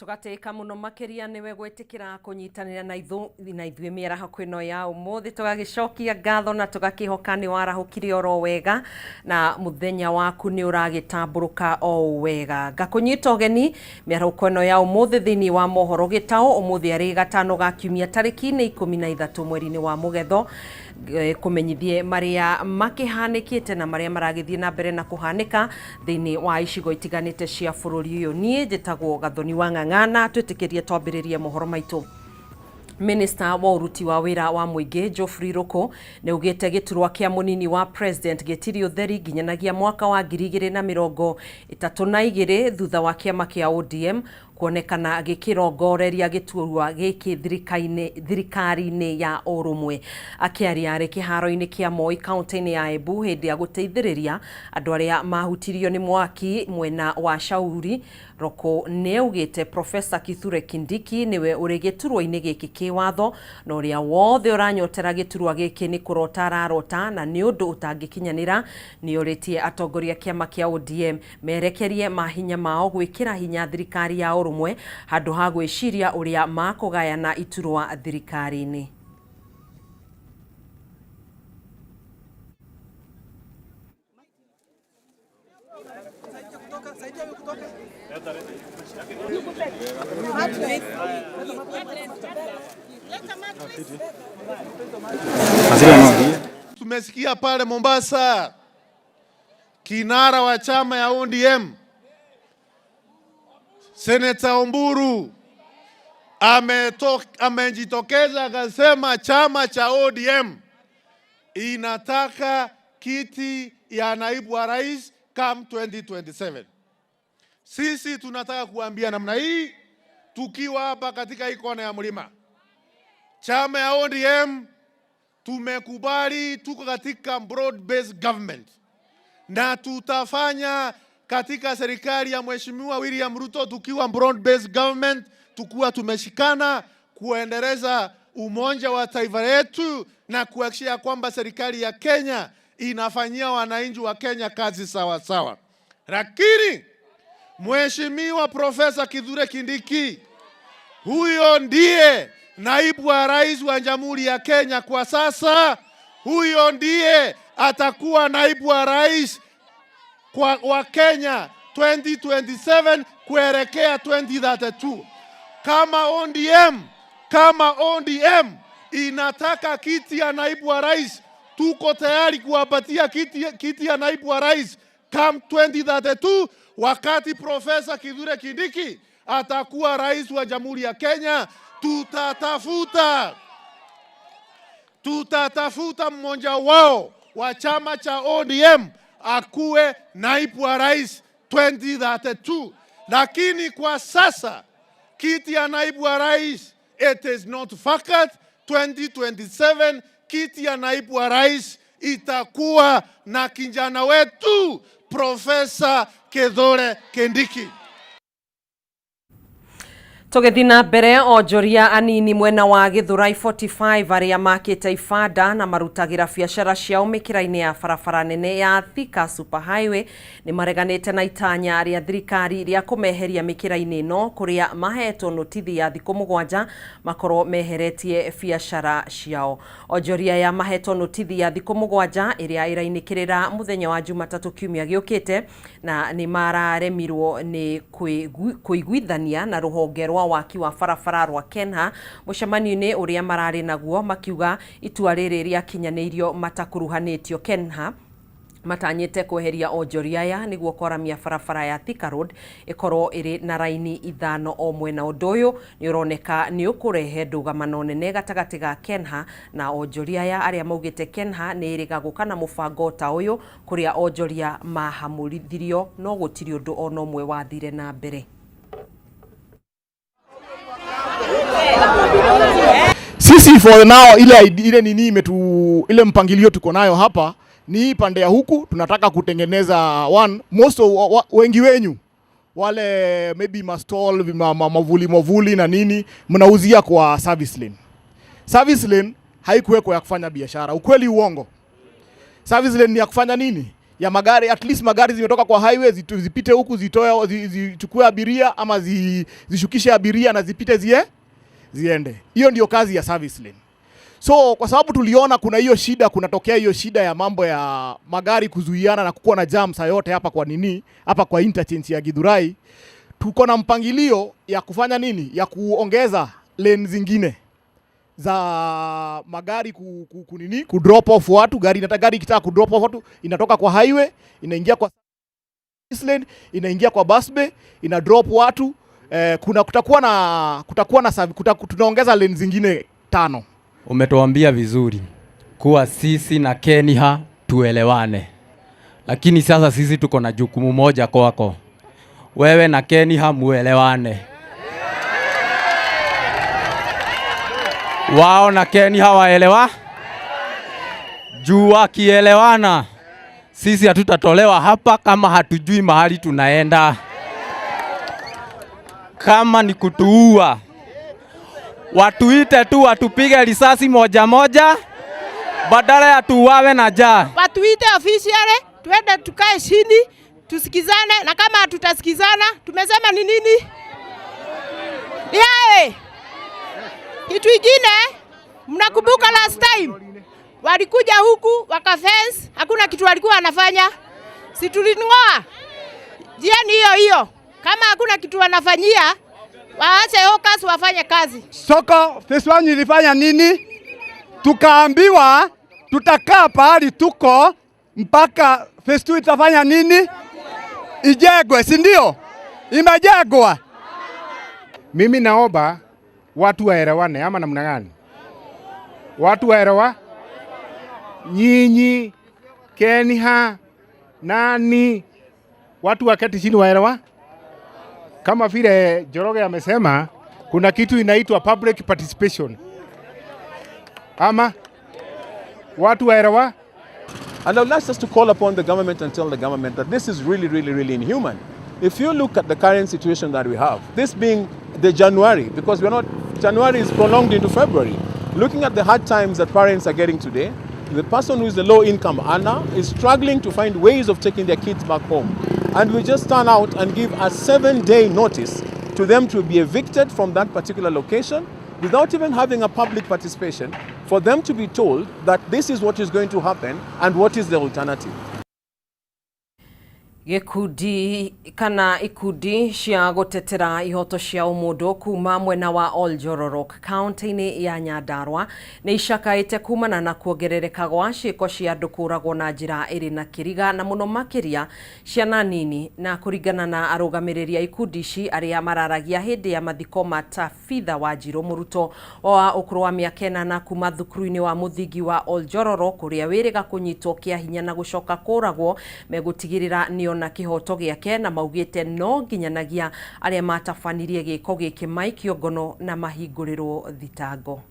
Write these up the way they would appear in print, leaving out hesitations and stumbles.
Tũgatĩĩka mũno makĩria nĩwe gwĩtĩkĩra kũnyitanĩra na na ithuĩ mĩarahũko ĩno ya ũmũthĩ. Tũgagĩcokia ngatho na tũgakĩhoka nĩ warahũkire oro wega na mũthenya waku nĩ ũragĩtambũrũka o wega. Ngakũnyita ũgeni mĩarahũko ĩno ya ũmũthĩ thĩinĩ wa mohoro gĩtaũ. Ũmũthĩ arĩ gatano ga kiumia, tarĩki nĩ 13 mweri-inĩ wa Mũgetho, kũmenyithie marĩa makĩhanĩkĩte na marĩa maragĩthiĩ na mbere na kũhanĩka thĩinĩ wa icigo itiganĩte cia bũrũri ũyũ. Niĩ njĩtagwo Gathoni wa Ng'ang'a na twĩtĩkĩrie twambĩrĩrie mohoro maitũ. Minista wa ũruti wa wĩra wa mũingĩ Geoffrey Ruku nĩ augĩte gĩturwa kĩa mũnini wa president gĩtirĩ ũtheri nginyanagia mwaka wa 2032, thutha wa kĩama kĩa ODM kuonekana gĩkĩrongoreria gĩturwa gĩkĩ thirikari-inĩ ya ũrũmwe. Akĩaria arĩ kĩharo-inĩ kĩa Moi kaunti-inĩ ya Embu hĩndĩ ya gũteithĩrĩria andũ arĩa mahutirio nĩ mwaki mwena wa Shauri, Ruku nĩ augĩte Professor Kithure Kindiki nĩwe ũrĩ gĩturwa-inĩ gĩkĩ kĩwatho, na ũrĩa wothe ũranyotera gĩturwa gĩkĩ nĩ kũrota ararota na nĩ ũndũ ũtangĩkinyanĩra. Nĩorĩtie atongoria kĩama kĩa ODM merekerie mahinya mao gwĩkĩra hinya thirikari ya ũrũmwe handũ ha gwĩciria ũrĩa makũgayana iturwa thirikari-inĩ. Tumesikia pale Mombasa kinara wa chama ya ODM Seneta Omburu amejitokeza akasema chama cha ODM inataka kiti ya naibu wa rais come 2027. Sisi tunataka kuambia namna hii, tukiwa hapa katika hii kona ya mlima, chama ya ODM tumekubali, tuko katika broad based government na tutafanya katika serikali ya Mheshimiwa William Ruto tukiwa broad based government, tukiwa tumeshikana kuendeleza umoja wa taifa letu na kuhakikisha kwamba serikali ya Kenya inafanyia wananchi wa Kenya kazi sawa sawa. Lakini Mheshimiwa Profesa Kithure Kindiki, huyo ndiye naibu wa rais wa Jamhuri ya Kenya kwa sasa, huyo ndiye atakuwa naibu wa rais wa Kenya 2027 kuelekea 2032. Kama ODM inataka kiti ya naibu wa rais, tuko tayari kuwapatia kiti ya naibu wa rais come 2032, wakati Profesa Kithure Kindiki atakuwa rais wa Jamhuri ya Kenya. Tutatafuta mmoja wao wa chama cha ODM akuwe naibu wa rais 2032, lakini kwa sasa kiti ya naibu wa rais, it is not vacant. 2027 kiti ya naibu wa rais itakuwa na kijana wetu Profesa Kithure Kindiki. Tũgĩthiĩ na mbere, onjoria anini mwena wa Gĩthũrai 45 arĩa makĩte ibanda na marutagĩra biacara ciao mĩkĩra-inĩ ya barabara nene ya Thika Super Highway nĩ mareganĩte na itanya rĩa thirikari rĩa kũmeheria mĩkĩra-inĩ ĩno, kũrĩa mahetwo notithi ya thikũ 7 makorwo meheretie biacara ciao. Onjoria aya mahetwo notithi ya thikũ 7 ĩrĩa ĩrainĩkĩrĩra mũthenya wa Jumatatũ kiumia gĩũkĩte, na nĩ mararemirwo nĩ kũiguithania na rũhonge rwa waki wa barabara rwa KENHA mũcemanio-inĩ ũrĩa mararĩ naguo, makiuga itua rĩrĩ rĩakinyanĩirio matakuruhanĩtio. KENHA matanyĩte kweheria onjoria aya nĩguo kwaramia barabara ya Thika Road ĩkorwo ĩrĩ na raini 5 o mwena. Ũndũ ũyũ nĩ ũroneka nĩ ũkũrehe ndũgamano nene gatagatĩ ga KENHA na onjoria aya, arĩa maugĩte KENHA nĩ ĩrĩga gũka na mũbango ta ũyũ kũrĩa onjoria mahamũrithirio no gũtirĩ ũndũ ona ũmwe wathire na mbere. Sisi for now ile nini ile mpangilio tuko nayo hapa ni hii pande ya huku tunataka kutengeneza one most of, wengi wenyu wale maybe mastall mavuli mavuli na nini mnauzia kwa service lane. Service lane haikuwekwa ya kufanya biashara, ukweli uongo? Service lane ni ya kufanya nini? ya magari, at least magari zimetoka kwa highway zipite huku zitoe zichukue abiria ama zishukishe abiria na zipite ziende. Hiyo ndio kazi ya service lane. So kwa sababu tuliona kuna hiyo shida, kunatokea hiyo shida ya mambo ya magari kuzuiana na kukuwa na jam saa yote hapa kwa nini, hapa kwa interchange ya Githurai, tuko na mpangilio ya kufanya nini, ya kuongeza lane zingine za magari ku nini, ku drop off watu. Gari ikitaka ku drop off watu inatoka kwa highway inaingia kwa lane, inaingia kwa bus bay, ina drop watu. Kuna kutakuwa na tunaongeza lane zingine 5. Umetuambia vizuri kuwa sisi na Keniha tuelewane, lakini sasa sisi tuko na jukumu moja kwako, wewe na Keniha muelewane. Wao na Keniha waelewa, juu wakielewana sisi hatutatolewa hapa kama hatujui mahali tunaenda. Kama ni kutuua, watuite tu watupige risasi moja moja badala ya tuuawe na njaa. Watuite officially, tuende tukae chini tusikizane, na kama hatutasikizana tumesema ni nini? Yae. Kitu ingine, mnakumbuka last time walikuja huku waka fence, hakuna kitu walikuwa wanafanya. Si tulingoa? Njia ni hiyo hiyo. Kama hakuna kitu wanafanyia, waache hawkers wafanye kazi. Soko phase 1 ilifanya nini? Tukaambiwa tutakaa pahali tuko mpaka phase 2 itafanya nini? Ijengwe, si ndio? Imejengwa. Mimi naomba watu waelewane, ama namna gani? Watu waelewa? Nyinyi, Keniha, nani? Watu waketi chini waelewa? Kama vile Njoroge amesema kuna kitu inaitwa public participation. Ama watu waelewa? And I would like us to call upon the government and tell the government that this is really, really, really inhuman. If you look at the current situation that we have, this being the January, because we're not, January is prolonged into February. Looking at the hard times that parents are getting today, the person who is the low income earner is struggling to find ways of taking their kids back home. And we just turn out and give a 7-day notice to them to be evicted from that particular location without even having a public participation, for them to be told that this is what is going to happen and what is the alternative. Gikundi kana ikundi cia gutetera ihoto cia umundu kuma mwena wa Oljororok kaunti-ini ya Nyandarua ni icakaite kumana na kuongerereka gwa ciiko cia andu kuragwo na njira iri na kiriga na muno makiria ciana nini. Na kuringana na arugamiriri a ikundi ici aria mararagia hindi ya mathiko ma Tabitha Wanjiru muruto wa ukuru wa miaka 8 kuma thukuru-ini wa muthingi wa Oljororok kuria wiriga kunyitwo kia hinya na gucoka kuragwo, megutigirira nio na kihoto giake na maugite no nginyanagia aria matabanirie giko giki maikio ngono na mahingurirwo thitango.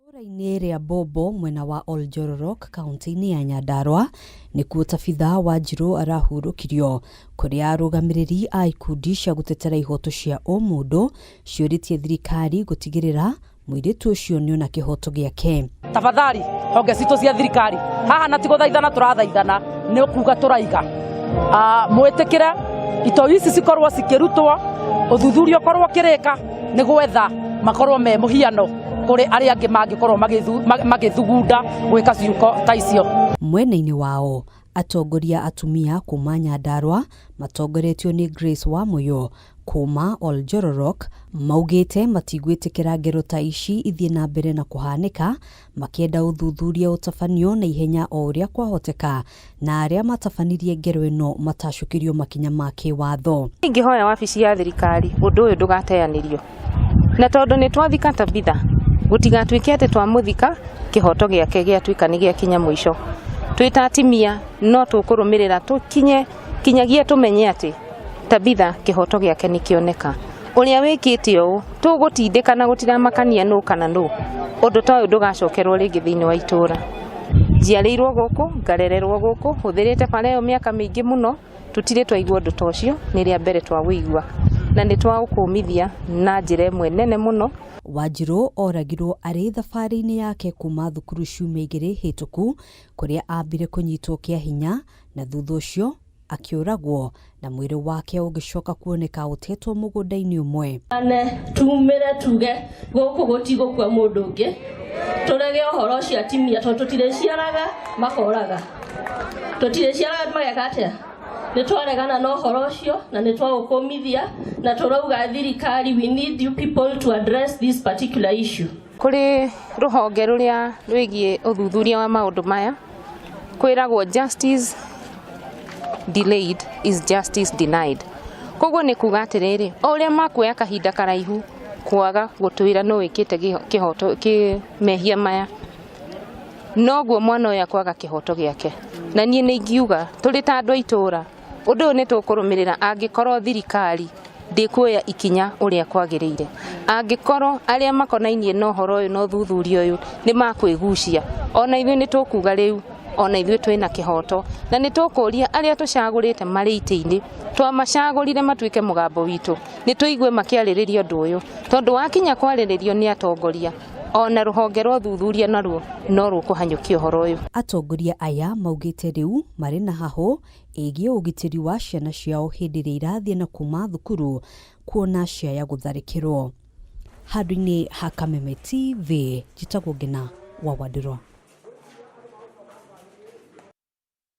Itũũra-inĩ rĩa Bobo mwena wa Oljororok kaunti-inĩ ya Nyandarua nĩkuo Tabitha Wanjiru arahurũkirio, kũrĩa arũgamĩrĩri a ikundi cia gũtetera ihoto cia ũmũndũ ciũrĩtie thirikari gũtigĩrĩra mũirĩtu ũcio nĩona kĩhoto gĩake. Tafadhali honge citũ cia thirikari haha na tigũthaithana tũrathaithana nĩ kuga tũraiga mwĩtĩkĩre itoi ici cikorwo cikĩrutwo, ũthuthuria ũkorwo ũkĩrĩka nĩ gwetha makorwo me mũhiano kũrĩ arĩa angĩ mangĩkorwo magĩthugunda gwĩka ciuko ta icio. Mwena-inĩ wao atongoria atumia kuma Nyandarua matongoretio nĩ Grace Wamuyu kuma Oljororok maugĩte matigwĩtĩkĩra ngero ta ici ithiĩ na mbere na kũhanĩka, makĩenda ũthuthuria ũtabanio na ihenya o ũrĩa kwahoteka na arĩa matabanirie ngero ĩno matacũkĩrio makinya ma kĩwatho. Ingĩhoya wabici ya thirikari ũndũ ũyũ ndũgateanĩrio, na tondũ nĩ twathika Tabitha gũtigatuĩke atĩ twamũthika kĩhoto gĩake gĩatuĩka nĩ gĩakinya mũico. Twĩ ta atimia no tũkũrũmĩrĩra tũkinye kinyagia tũmenye atĩ Tabitha kĩhoto gĩake nĩ kĩoneka. Ũrĩa wĩkĩte ũũ tũgũtindĩka na gũtiramakania nũ kana nũ, ũndũ ta ũyũ ndũgacokerwo rĩngĩ thĩinĩ wa itũũra. Njiarĩirwo gũkũ, ngarererwo gũkũ, hũthĩrĩte bara ĩyo mĩaka mĩingĩ mũno, tũtirĩ twaigua ũndũ ta ũcio, nĩ rĩa mbere twawĩigua. Na nĩ twaũkũmithia na njĩra ĩmwe nene mũno. Wanjiru oragirwo arĩ thabarĩ-inĩ yake kuma thukuru ciumia 2 hĩtũku kũrĩa ambire kũnyitwo kĩa hinya na thutha ũcio akĩũragwo na mwĩrĩ wake ũgĩcoka kuoneka ũtetwo mũgũnda-inĩ ũmwe. Ane tumire tuge gũkũ gũtigũkua mũndũ ũngĩ, tũrege ũhoro ũcio atimia tondũ tũtirĩciaraga makoraga, tũtirĩciaraga mageka atĩa? Nĩ twaregana na ũhoro ũcio na nĩ twaũkũmithia na tũrauga thirikari, we need you people to address this particular issue. Kũrĩ rũhonge rũrĩa rwĩgiĩ ũthuthuria wa maũndũ maya kwĩragwo justice delayed is justice denied. Koguo nĩ kuga atĩrĩrĩ, o ũrĩa makuoya kahinda karaihu kwaga gũtwĩra nũ wĩkĩte kĩhoto mehia maya, noguo mwana ũyũ akwaga kĩhoto gĩake. Na niĩ nĩ ingiuga tũrĩ ta andũ a itũũra, ũndũ ũyũ nĩ tũkũrũmĩrĩra angĩkorwo thirikari ndĩkuoya ikinya ũrĩa kwagĩrĩire, angĩkorwo arĩa makonainie na ũhoro ũyũ na ũthuthuria ũyũ nĩ makwĩgucia, ona ithuĩ nĩ tũkuga rĩu ona ithuĩ twĩna kĩhoto, na nĩ tũkũria arĩa tũcagũrĩte marĩ itĩ-inĩ, twamacagũrire matuĩke mũgambo witũ, nĩ tũigue makĩarĩrĩria ũndũ ũyũ, tondũ wakinya kwarĩrĩrio nĩ atongoria, ona rũhonge rwa ũthuthuria naruo no rũkũhanyũkia ũhoro ũyũ. Atongoria aya maugĩte rĩu marĩ na hahũ ĩgiĩ ũgitĩri wa ciana ciao hĩndĩ ĩrĩa irathiĩ na kuma thukuru kuona ciaya gũtharĩkĩrwo. Handũ-inĩ ha Kameme TV, njĩtagwo Ngina wa Wandirwa.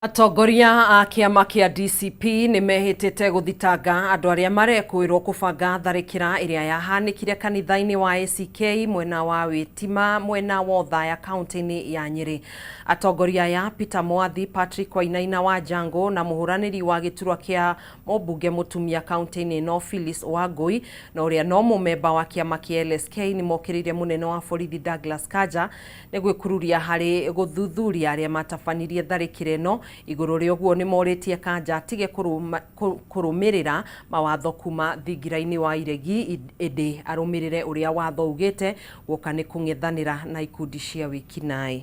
Atongoria a kĩama kĩa DCP nĩ mehĩtĩte gũthitanga andũ arĩa marekũĩrwo kũbanga tharĩkĩra ĩrĩa yahanĩkire kanitha-inĩ wa ACK mwena wa Wĩtima mwena wa Othaya kaunti-inĩ ya Nyĩrĩ. Atongoria aya Peter Mwathi, Patrick Wainaina wa Jango na mũhũranĩri wa gĩturwa kĩa mũmbunge mũtumia kaunti-inĩ ĩno Phyllis Wangui na ũrĩa no mũmemba wa kĩama kĩa LSK nĩ mokĩrĩire mũnene wa borithi Douglas Kanja nĩ gwĩkururia harĩ gũthuthuria arĩa matabanirie tharĩkĩra ĩno. Igũrũ rĩa ũguo nĩ morĩtie Kanja atige kũrũmĩrĩra mawatho kuma thingira-inĩ wa iregi ĩndĩ arũmĩrĩre ũrĩa watho ugĩte guoka nĩ kũng'ethanĩra na ikundi cia wĩkinaĩ.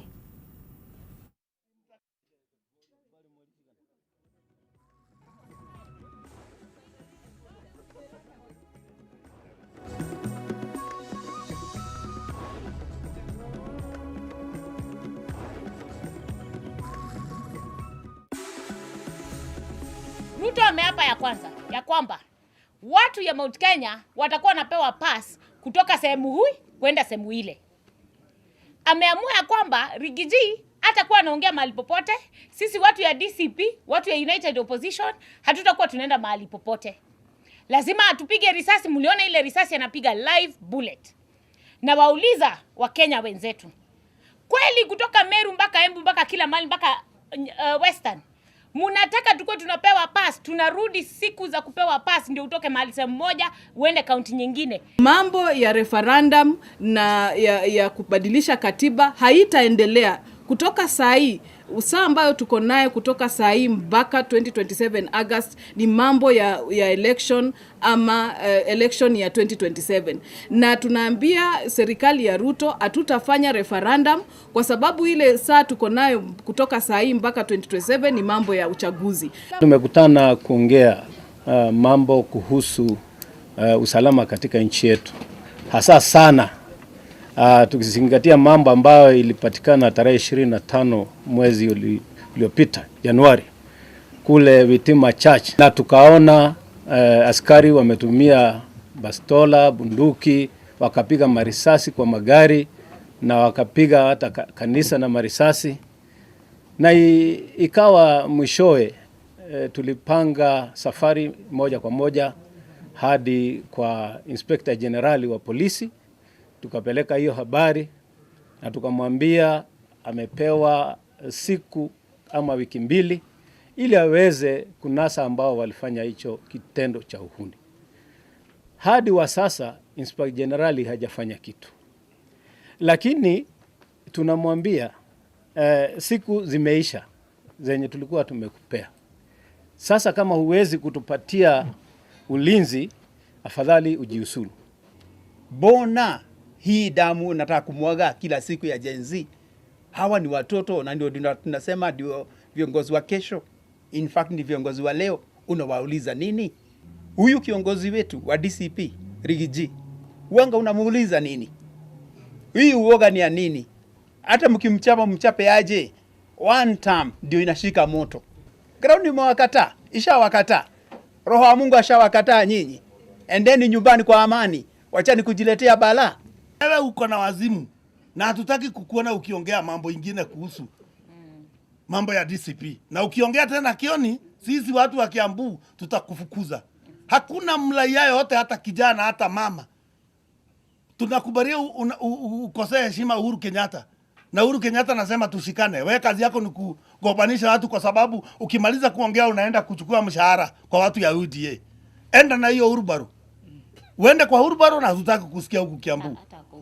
Ruto ameapa ya kwanza ya kwamba watu ya Mount Kenya watakuwa wanapewa pass kutoka sehemu hii kwenda sehemu ile. Ameamua ya kwamba Rigiji hatakuwa anaongea mahali popote. Sisi watu ya DCP, watu ya United Opposition hatutakuwa tunaenda mahali popote. Lazima atupige risasi. Mliona ile risasi anapiga live bullet. Na wauliza Wakenya wenzetu, kweli kutoka Meru mpaka Embu mpaka kila mahali mpaka Western munataka tukue tunapewa pass? Tunarudi siku za kupewa pass ndio utoke mahali sehemu moja uende kaunti nyingine. Mambo ya referendum na ya kubadilisha katiba haitaendelea kutoka saa hii. Saa ambayo tuko nayo kutoka saa hii mpaka 2027 August ni mambo ya election ama election ya 2027. Na tunaambia serikali ya Ruto hatutafanya referendum kwa sababu ile saa tuko nayo kutoka saa hii mpaka 2027 ni mambo ya uchaguzi. Tumekutana kuongea mambo kuhusu usalama katika nchi yetu, hasa sana tukizingatia mambo ambayo ilipatikana tarehe 25 mwezi uliopita Januari kule Witima Church, na tukaona askari wametumia bastola, bunduki, wakapiga marisasi kwa magari na wakapiga hata kanisa na marisasi, na ikawa mwishowe tulipanga safari moja kwa moja hadi kwa Inspector General wa polisi. Tukapeleka hiyo habari na tukamwambia amepewa siku ama wiki 2 ili aweze kunasa ambao walifanya hicho kitendo cha uhuni. Hadi wa sasa Inspector General hajafanya kitu, lakini tunamwambia siku zimeisha zenye tulikuwa tumekupea. Sasa kama huwezi kutupatia ulinzi, afadhali ujiusulu. Bona hii damu nataka kumwaga kila siku ya Gen Z. Hawa ni watoto na ndio tunasema ndio viongozi wa kesho. In fact ni viongozi wa leo. Unawauliza nini? Huyu kiongozi wetu wa DCP Riggy G, uanga unamuuliza nini? Hii uoga ni ya nini? Hata mkimchapa mchape aje, one term ndio inashika moto. Ground imewakataa, ishawakataa. Roho wa Mungu ashawakataa nyinyi. Endeni nyumbani kwa amani, wachani kujiletea balaa. Wewe uko na wazimu na hatutaki kukuona ukiongea mambo ingine kuhusu mambo ya DCP, na ukiongea tena Kioni, sisi watu wa Kiambu tutakufukuza. Hakuna mraia yote, hata kijana, hata mama, tunakubalia ukosee heshima Uhuru Kenyatta, na Uhuru Kenyatta anasema tushikane. Wewe kazi yako ni kugobanisha watu, kwa sababu ukimaliza kuongea unaenda kuchukua mshahara kwa watu ya UDA. Enda na hiyo Uhuru, uende kwa Uhuru, na hatutaki kusikia huku Kiambu.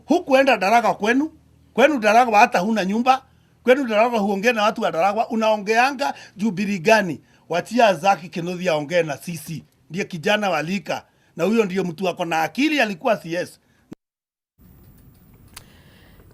Huku enda Daragwa kwenu, kwenu Daragwa hata huna nyumba, kwenu Daragwa huongee na watu wa Daragwa, unaongeanga Jubilee gani? Wachia Zaki Kinuthia aongee na sisi, ndiye kijana walika, na huyo ndiyo mtu ako na akili, alikuwa CS.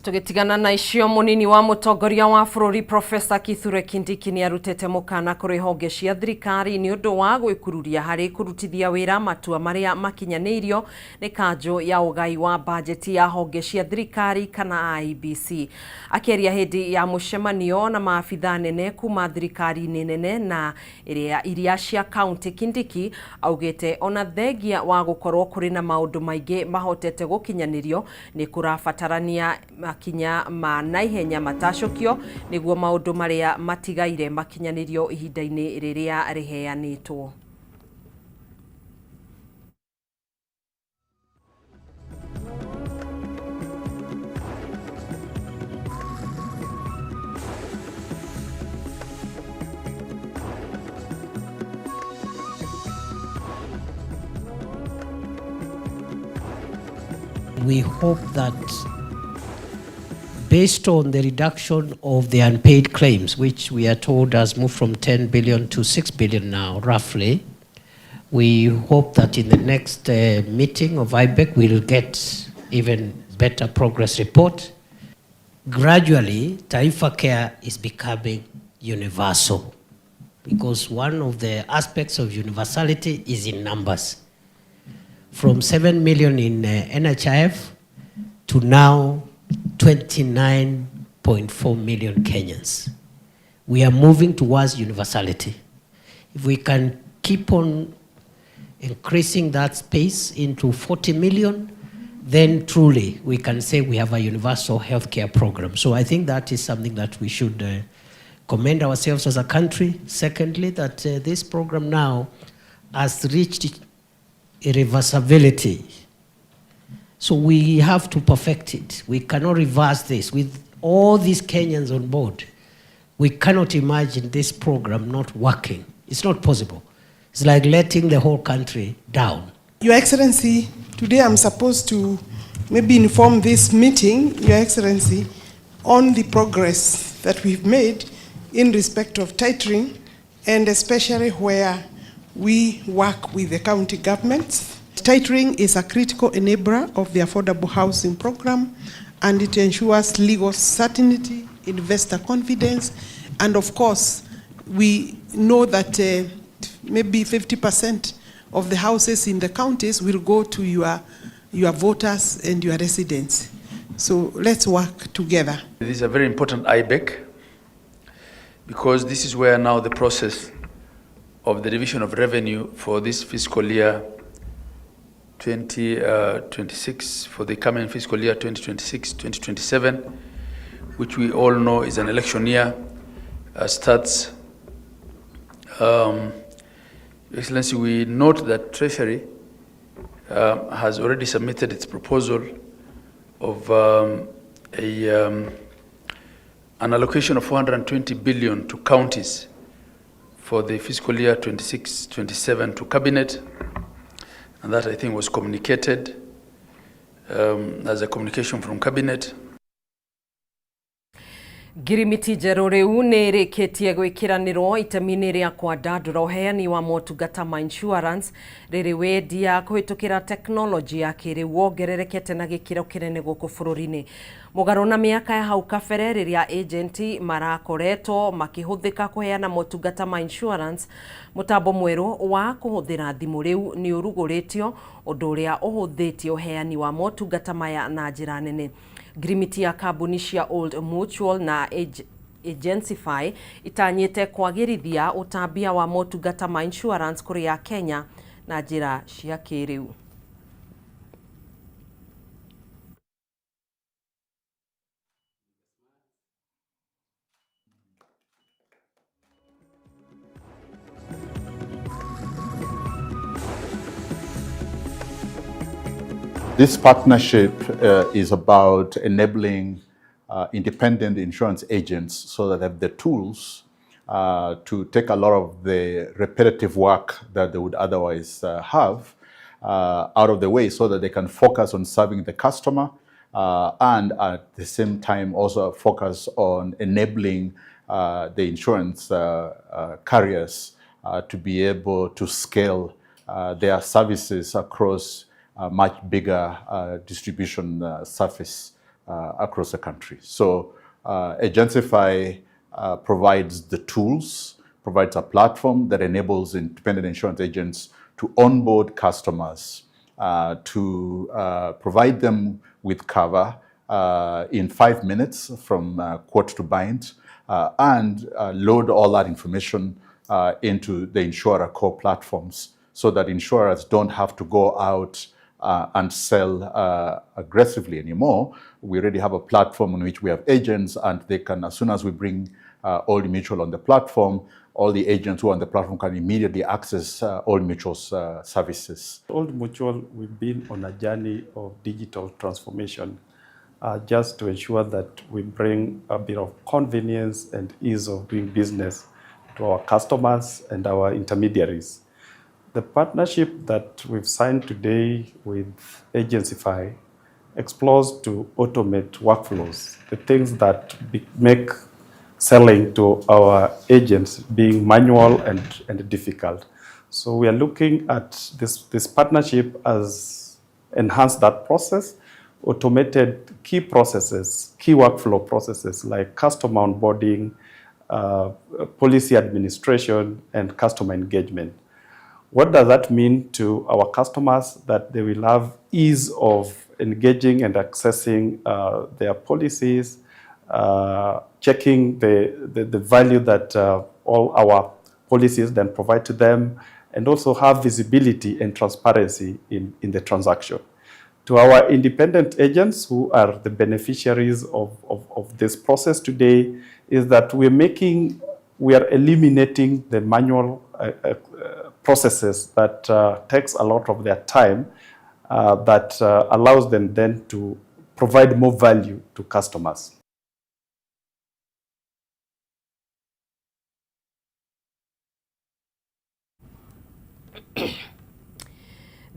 Tũgĩtigana na icio, mũnini wa mũtongoria wa bũrũri Profesa Kithure Kindiki nĩ arutĩte mũkana kũrĩ honge cia thirikari nĩ ũndũ wa gwĩkururia harĩ kũrutithia wĩra matua marĩa makinyanĩirio nĩ kanjũ ya ũgai wa bajeti ya honge cia thirikari kana IEBC. Akĩaria hĩndĩ ya mũcemanio na maabithaa nene kuma thirikari-inĩ nene na iria cia kaunti, Kindiki augĩte ona thengia wa gũkorwo kũrĩ na maũndũ maingĩ mahotete gũkinyanĩrio, nĩ kũrabatarania makinya ma naihenya matacũkio nĩguo maũndũ marĩa matigaire makinyanĩrio ihinda-inĩ rĩrĩa rĩheanĩtwo. We hope that based on the reduction of the unpaid claims, which we are told has moved from 10 billion to 6 billion now, roughly, we hope that in the next meeting of IBEC, we'll get even better progress report. Gradually, Taifa Care is becoming universal, because one of the aspects of universality is in numbers. From 7 million in NHIF to now 29.4 million Kenyans. We are moving towards universality. If we can keep on increasing that space into 40 million, then truly we can say we have a universal healthcare program. So I think that is something that we should commend ourselves as a country. Secondly, that this program now has reached irreversibility. So we have to perfect it. We cannot reverse this. With all these Kenyans on board, we cannot imagine this program not working. It's not possible. It's like letting the whole country down. Your Excellency, today I'm supposed to maybe inform this meeting, Your Excellency, on the progress that we've made in respect of titling, and especially where we work with the county governments. Titling is a critical enabler of the affordable housing program, and it ensures legal certainty, investor confidence, and of course, we know that maybe 50% of the houses in the counties will go to your voters and your residents. So let's work together. This is a very important IBEC, because this is where now the process of the division of revenue for this fiscal year 2026, for the coming fiscal year 2026-2027, which we all know is an election year, starts. Excellency, we note that Treasury has already submitted its proposal of an allocation of 420 billion to counties for the fiscal year 26-27 to Cabinet, and that I think was communicated as a communication from Cabinet. Ngirimiti njerũ rĩu nĩ ĩrĩkĩtie gwĩkĩranĩrwo itemi-inĩ rĩa kwandandũra ũheani wa motungata ma insurance rĩrĩ wendia kũhĩtũkĩra tekinoronjĩ ya kĩrĩu wongererekete na gĩkĩro kĩnene gũkũ bũrũri-inĩ. Mũgarũ na mĩaka ya hau kabere rĩrĩa ĩjenti marakoretwo makĩhũthĩka kũheana motungata ma insurance, mũtambo mwerũ wa kũhũthĩra thimũ rĩu nĩ ũrugũrĩtio, ũndũ ũrĩa ũhũthĩtie ũheani wa motungata maya na njĩra nene. Ngirimiti ya kambuni cia Old Mutual na Agencify itanyĩte kwagĩrithia ũtambia wa motungata ma insurance kũrĩ Akenya na njĩra cia kĩrĩu. This partnership is about enabling independent insurance agents so that they have the tools to take a lot of the repetitive work that they would otherwise have out of the way so that they can focus on serving the customer and at the same time also focus on enabling the insurance carriers to be able to scale their services across a much bigger distribution surface across the country. So Agencify provides the tools, provides a platform that enables independent insurance agents to onboard customers, to provide them with cover in 5 minutes from quote to bind, and load all that information into the insurer core platforms so that insurers don't have to go out and sell aggressively anymore. We already have a platform on which we have agents, and they can, as soon as we bring Old Mutual on the platform, all the agents who are on the platform can immediately access Old Mutual's services. Old Mutual, we've been on a journey of digital transformation just to ensure that we bring a bit of convenience and ease of doing business to our customers and our intermediaries. The partnership that we've signed today with Agencify explores to automate workflows, the things that make selling to our agents being manual and difficult. So we are looking at this partnership as enhanced that process, automated key processes, key workflow processes like customer onboarding, policy administration, and customer engagement. What does that mean to our customers? That they will have ease of engaging and accessing their policies, checking the value that all our policies then provide to them, and also have visibility and transparency in the transaction. To our independent agents who are the beneficiaries of this process today, is that we are eliminating the manual processes that takes a lot of their time, that allows them then to provide more value to customers.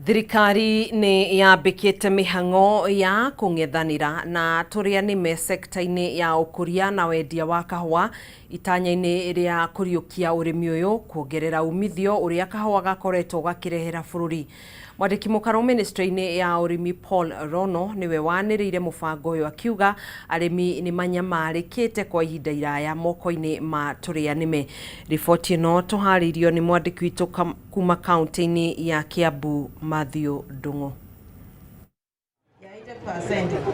Thirikari nĩ yambĩkĩte mĩhang'o ya kũng'ethanĩra na tũrĩa nĩme sekta-inĩ ya ũkũria na wendia wa kahũa itanya-inĩ rĩa kũriũkia ũrĩmi ũyũ kuongerera umithio ũrĩa kahũa gakoretwo gakĩrehera bũrũri. Mwandĩki mũkarũ ministry-inĩ ya ũrĩmi Paul Rono nĩwe wanĩrĩire mũbango ũyũ akiuga arĩmi nĩ manyamarĩkĩte kwa ihinda iraya moko-inĩ ma tũrĩa nĩme. Riboti ĩno tũharĩirio nĩ mwandĩki witũ kuma kaunti-inĩ ya Kiambu Matthew Ndung'u.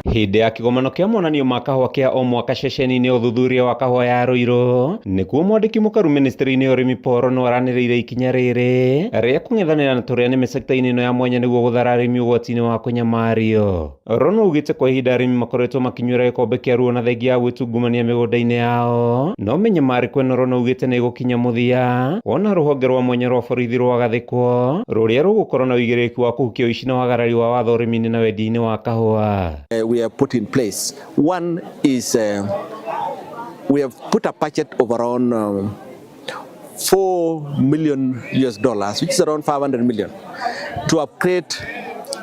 Hĩndĩ ya kĩgomano kĩa monanio ma kahũa kĩa o mwaka ceceni-inĩ ũthuthuria wa kahũa ya Ruiru nĩkuo mwandĩki mũkaru ministry-inĩ ya ũrĩmi Paul Rono aranĩrĩire ikinya rĩrĩ rĩa kũng'ethanĩra na tũrĩa nĩme sekta-inĩ ĩno ya mwanya nĩguo gũthara arĩmi ũgwati-inĩ wa kũnyamario. Rono augĩte kwa ihinda arĩmi makoretwo makĩnyuĩra gĩkombe kĩa ruo na thengia ya gwĩtungumania mĩgũnda-inĩ yao, no mĩnyamarĩko ĩno Rono augĩte nĩ ĩgũkinya mũthia wona rũhonge rwa mwanya rwa borithi rwagathĩkwo rũrĩa rũgũkorwo na ũigĩrĩrĩki wa kũhukia ũici na wagarari wa watho ũrĩmi-inĩ na wendia-inĩ wa kahũa. We have put in place. One is we have put a budget of around $4 million US, which is around 500 million, to upgrade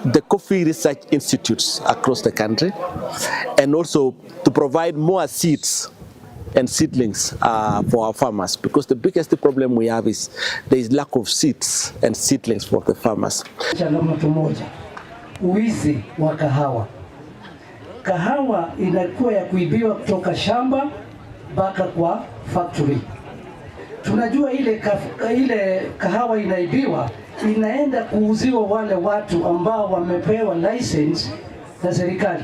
the coffee research institutes across the country, and also to provide more seeds and seedlings for our farmers, because the biggest problem we have is there is lack of seeds and seedlings for the farmers. Changamoto moja, uwizi wa kahawa. Kahawa inakuwa ya kuibiwa kutoka shamba mpaka kwa factory. Tunajua ile kahawa inaibiwa inaenda kuuziwa wale watu ambao wamepewa license na serikali.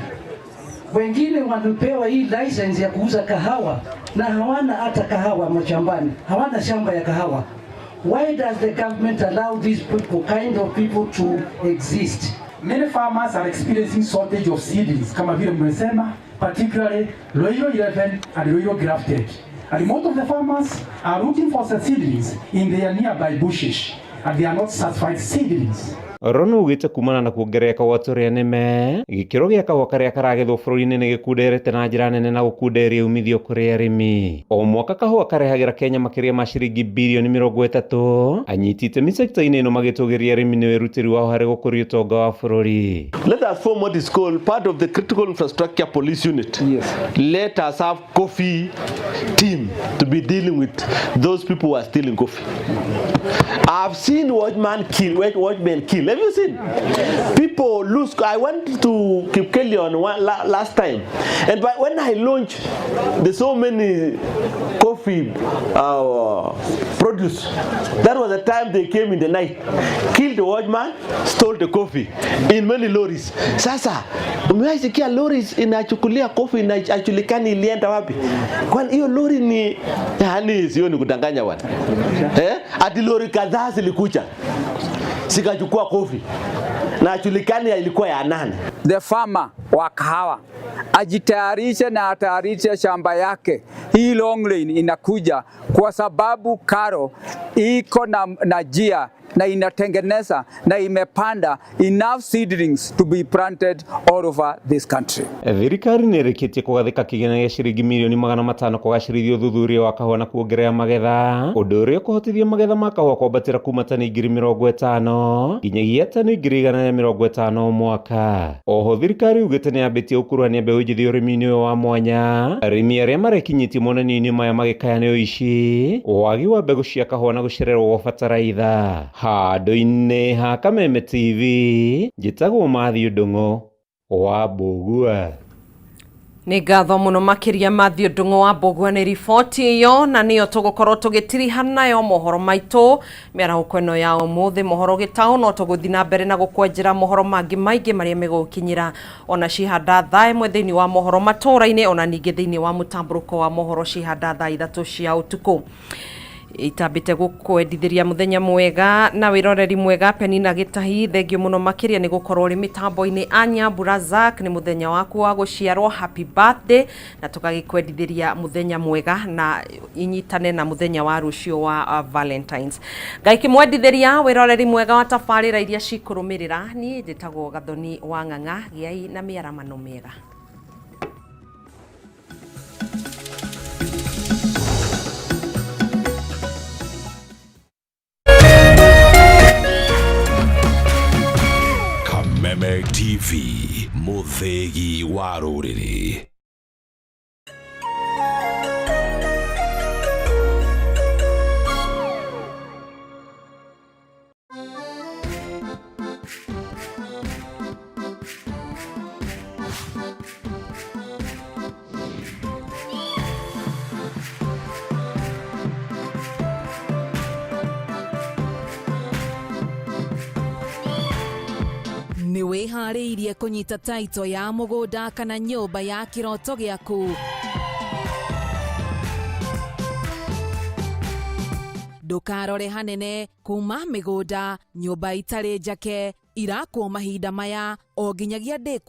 Wengine wamepewa hii license ya kuuza kahawa na hawana hata kahawa mashambani, hawana shamba ya kahawa. Why does the government allow these people, kind of people to exist? Many farmers are experiencing shortage of seedlings kama vile mmesema, particularly Ruiru 11 and Ruiru grafted. And most of the farmers are looking for the seedlings in their nearby bushes, and they are not certified seedlings. Rono ugite kumana na kuongerereka gwa tũrĩa nĩme gĩkĩro gĩa kahũa karĩa karagethwo bũrũri-inĩ nĩ gĩkunderete na njĩra nene na gũkunderia umithio kũrĩ arĩmi. O mwaka kahũa karehagĩra Kenya makĩria ma ciringi birioni 30. Anyiti itemi sekta-inĩ ĩno magĩtũgĩria arĩmi nĩ wĩrutĩri wao harĩ gũkũria ũtonga wa bũrũri. Let us form what is called part of the critical infrastructure police unit. Yes. Let us have coffee team to be dealing with those people who are stealing coffee. I've seen watchmen kill. Watchmen kill. Have you seen? People lose. I went to Kipkelion last time, and when I launched, there's so many coffee produce. That was the time they came in the night, killed the watchman, stole the coffee in many lorries. Sasa umewahi sikia lorries inachukulia coffee inajulikani ilienda wapi? Kwani hiyo lori ni yani, sio ni kudanganya bwana eh? Ati lori kadhaa zilikuja zikachukua coffee na julikani ilikuwa ya nani. The farmer wa kahawa ajitayarishe na atayarishe shamba yake. Hii long lane inakuja kwa sababu KALRO iko na njia na inatengeneza na imepanda enough seedlings to be planted all over this country. Thirikari nĩ ĩrĩkĩtie kũgathĩka kĩgĩna gĩa ciringi mirioni 500 kũgacĩrithia ũthuthuria wa kahũa na kuongerera magetha, ũndũ ũrĩa ũkũhotithia magetha ma kahũa kwambatĩra kuma tani 50,000 nginyagia tani 150,000 o mwaka. Oho thirikari yugĩte nĩ yambĩtie gũkuruhania mbeũ njĩthĩ ũrĩmi-inĩ ũyũ wa mwanya, arĩmi arĩa marekinyĩtie monanio-inĩ maya magĩkaya nĩ ũici, wagi wa mbegũ cia kahũa na gũcererwo gwa bataraitha. Handũ-inĩ ha Kameme TV, njĩtagwo Matthew Ndung'u wa Mbũgua. Nĩ ngatho mũno makĩria Matthew Ndung'u wa Mbũgua nĩ riboti ĩyo, na nĩyo tũgũkorwo tũgĩtiriha nayo mohoro maitũ mĩarahũko ĩno ya ũmũthĩ. Mohoro gĩtaũ no tũgũthiĩ na mbere na gũkwenjera mohoro mangĩ maingĩ marĩa megũkinyĩra ona cihanda thaa 1 thĩinĩ wa mohoro matũra-inĩ, ona ningĩ thĩinĩ wa mũtambũrũko wa mohoro cihanda thaa 3 cia ũtukũ. Itambĩte gũkwendithĩria mũthenya mwega na wĩroreri mwega. Penina Gĩtahi, thengio mũno makĩria nĩ gũkorwo ũrĩ mĩtambo-inĩ. Anya Burazak, nĩ mũthenya waku wa gũciarwo, happy birthday, na tũgagĩkwendithĩria mũthenya mwega na inyitane na mũthenya wa rũciũ wa Valentines. Ngai kĩmwendithĩria wĩroreri mwega wa tabarĩra iria cikũrũmĩrĩra. Niĩ njĩtagwo Gathoni wa Ng'ang'a, gĩai na mĩaramano mĩega. Kameme TV, mũthĩgi wa rũrĩrĩ. Nĩ wĩharĩirie kũnyita taito ya mũgũnda kana nyũmba ya kĩroto gĩaku? Ndũkarore hanene kuma mĩgũnda, nyũmba itarĩ njake irakwo mahinda maya o nginyagia ndĩku.